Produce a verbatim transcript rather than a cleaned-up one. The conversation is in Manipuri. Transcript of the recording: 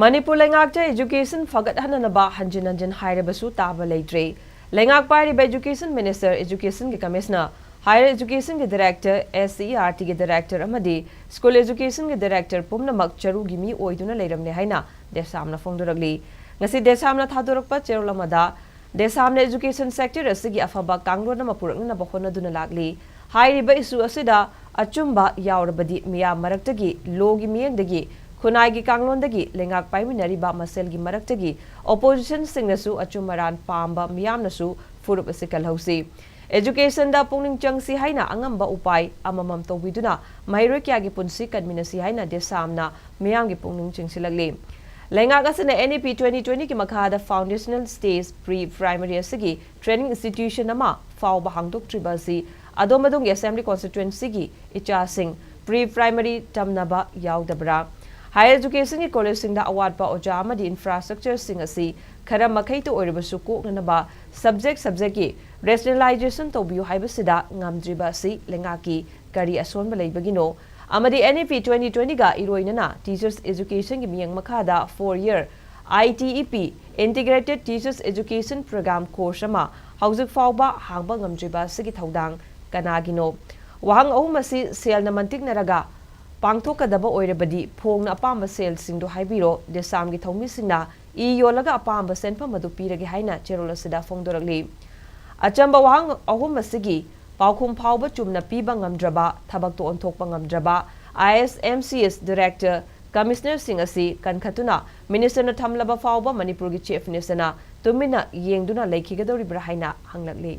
ꯃꯅꯤꯄꯨꯔ ꯂꯩꯉꯥꯛꯇ education ꯐꯒꯠꯍꯟꯅꯅꯕ ꯍꯟꯖꯤꯟ ꯍꯟꯖꯤꯟ ꯍꯥꯏꯔꯕꯁꯨ ꯇꯥꯕ ꯂꯩꯇ꯭ꯔꯦ꯫ ꯂꯩꯉꯥꯛ ꯄꯥꯏꯔꯤꯕ education minister, education ꯒꯤ commissioner, higher education ꯒꯤ director, S C E R T ꯒꯤ director ꯑꯃꯗꯤ school education ꯒꯤ director ꯄꯨꯝꯅꯃꯛ ꯆꯔꯨꯒꯤ ꯃꯤ ꯑꯣꯏꯗꯨꯅ ꯂꯩꯔꯝꯂꯦ ꯍꯥꯏꯅ ꯗꯦꯁꯥꯝꯅ ꯐꯣꯡꯗꯣꯔꯛꯂꯤ꯫ ꯉꯁꯤ ꯗꯦꯁꯥꯝꯅ ꯊꯥꯗꯣꯔꯛꯄ ꯆꯦꯔꯣꯜ ꯑꯃꯗ ꯗꯦꯁꯥꯝꯅ education sector ꯑꯁꯤꯒꯤ ꯑꯐꯕ ꯀꯥꯡꯂꯣꯟ ꯑꯃ ꯄꯨꯔꯛꯅꯅꯕ ꯍꯣꯠꯅꯗꯨꯅ ꯂꯥꯛꯂꯤ꯫ ꯍꯥꯏꯔꯤꯕ issue ꯑꯁꯤꯗ ꯑꯆꯨꯝꯕ ꯌꯥꯎꯔꯕꯗꯤ ꯃꯤꯌꯥꯝ ꯃꯔꯛꯇꯒꯤ, ꯂꯣꯒꯤ ꯃꯤꯠꯌꯦꯡꯗꯒꯤ, ꯈꯨꯟꯅꯥꯏꯒꯤ ꯀꯥꯡꯂꯣꯟꯗꯒꯤ, ꯂꯩꯉꯥꯛ ꯄꯥꯏꯃꯤꯟꯅꯔꯤꯕ ꯃꯁꯦꯜꯒꯤ ꯃꯔꯛꯇꯒꯤ opposition ꯁꯤꯡꯅꯁꯨ ꯑꯆꯨꯝ ꯑꯔꯥꯟ ꯄꯥꯝꯕ ꯃꯤꯌꯥꯝꯅꯁꯨ ꯐꯨꯔꯨꯞ ꯑꯁꯤ ꯀꯜꯍꯧꯁꯤ꯫ Education ꯗ ꯄꯨꯛꯅꯤꯡ ꯆꯪꯁꯤ ꯍꯥꯏꯅ ꯑꯉꯝꯕ ꯎꯄꯥꯏ ꯑꯃꯃꯝ ꯇꯧꯕꯤꯗꯨꯅ ꯃꯍꯩꯔꯣꯏ ꯀꯌꯥꯒꯤ ꯄꯨꯟꯁꯤ ꯀꯟꯃꯤꯟꯅꯁꯤ ꯍꯥꯏꯅ ꯗꯦꯁꯥꯝꯅ ꯃꯤꯌꯥꯝꯒꯤ ꯄꯨꯛꯅꯤꯡ ꯆꯤꯡꯁꯤꯜꯂꯛꯂꯤ꯫ ꯂꯩꯉꯥꯛ ꯑꯁꯤꯅ N E P twenty twenty ꯒꯤ ꯃꯈꯥꯗ foundational stage pre primary ꯑꯁꯤꯒꯤ training institution ꯑꯃ ꯐꯥꯎꯕ ꯍꯥꯡꯗꯣꯛꯇ꯭ꯔꯤꯕ ꯑꯁꯤ ꯑꯗꯣꯝ ꯑꯗꯣꯝꯒꯤ assembly constituency ꯒꯤ ꯏꯆꯥꯁꯤꯡ pre primary ꯇꯝꯅꯕ ꯌꯥꯎꯗꯕ꯭ꯔꯥ? Higher education ꯒꯤ college ꯁꯤꯡꯗ ꯑꯋꯥꯠꯄ ꯑꯣꯖꯥ ꯑꯃꯗꯤ infrastructure ꯁꯤꯡ ꯑꯁꯤ ꯈꯔ ꯃꯈꯩꯇ ꯑꯣꯏꯔꯕꯁꯨ ꯀꯣꯛꯅꯅꯕ subject subject ꯀꯤ rationalization ꯇꯧꯕꯤꯌꯨ ꯍꯥꯏꯕꯁꯤꯗ ꯉꯝꯗ꯭ꯔꯤꯕ ꯑꯁꯤ ꯂꯩꯉꯥꯛꯀꯤ ꯀꯔꯤ ꯑꯁꯣꯟꯕ ꯂꯩꯕꯒꯤꯅꯣ? ꯑꯃꯗꯤ N E P twenty twenty ꯒ ꯏꯔꯣꯏꯅꯅ teachers education ꯒꯤ ꯃꯤꯠꯌꯦꯡ ꯃꯈꯥꯗ four year I T E P, Integrated Teachers Education Program course ꯑꯃ ꯍꯧꯖꯤꯛ ꯐꯥꯎꯕ ꯍꯥꯡꯕ ꯉꯝꯗ꯭ꯔꯤꯕ ꯑꯁꯤꯒꯤ ꯊꯧꯗꯥꯡ ꯀꯅꯥꯒꯤꯅꯣ? ꯋꯥꯍꯪ ꯑꯍꯨꯝ ꯑꯁꯤ ꯁꯦꯜꯅ ꯃꯟꯇꯤꯛꯅꯔꯒ ꯄꯥꯡꯊꯣꯛꯀꯗꯕ ꯑꯣꯏꯔꯕꯗꯤ ꯐꯣꯡꯅ ꯑꯄꯥꯝꯕ ꯁꯦꯜꯁꯤꯡꯗꯨ ꯍꯥꯏꯕꯤꯔꯣ, ꯗꯦꯁꯥꯝꯒꯤ ꯊꯧꯃꯤꯁꯤꯡꯅ ꯏ ꯌꯣꯜꯂꯒ ꯑꯄꯥꯝꯕ ꯁꯦꯟꯐꯝ ꯑꯗꯨ ꯄꯤꯔꯒꯦ ꯍꯥꯏꯅ ꯆꯦꯔꯣꯜ ꯑꯁꯤꯗ ꯐꯣꯡꯗꯣꯔꯛꯂꯤ꯫ ꯑꯆꯝꯕ ꯋꯥꯍꯪ ꯑꯍꯨꯝ ꯑꯁꯤꯒꯤ ꯄꯥꯎꯈꯨꯝ ꯐꯥꯎꯕ ꯆꯨꯝꯅ ꯄꯤꯕ ꯉꯝꯗ꯭ꯔꯕ, ꯊꯕꯛꯇ ꯑꯣꯟꯊꯣꯛꯄ ꯉꯝꯗ꯭ꯔꯕ I S M C S director, commissioner ꯁꯤꯡ ꯑꯁꯤ ꯀꯟꯈꯠꯇꯨꯅ minister ꯅ ꯊꯝꯂꯕ ꯐꯥꯎꯕ ꯃꯅꯤꯄꯨꯔꯒꯤ chief minister ꯅ ꯇꯨꯃꯤꯟꯅ ꯌꯦꯡꯗꯨꯅ ꯂꯩꯈꯤꯒꯗꯧꯔꯤꯕ꯭ꯔꯥ ꯍꯥꯏꯅ ꯍꯪꯂꯛꯂꯤ꯫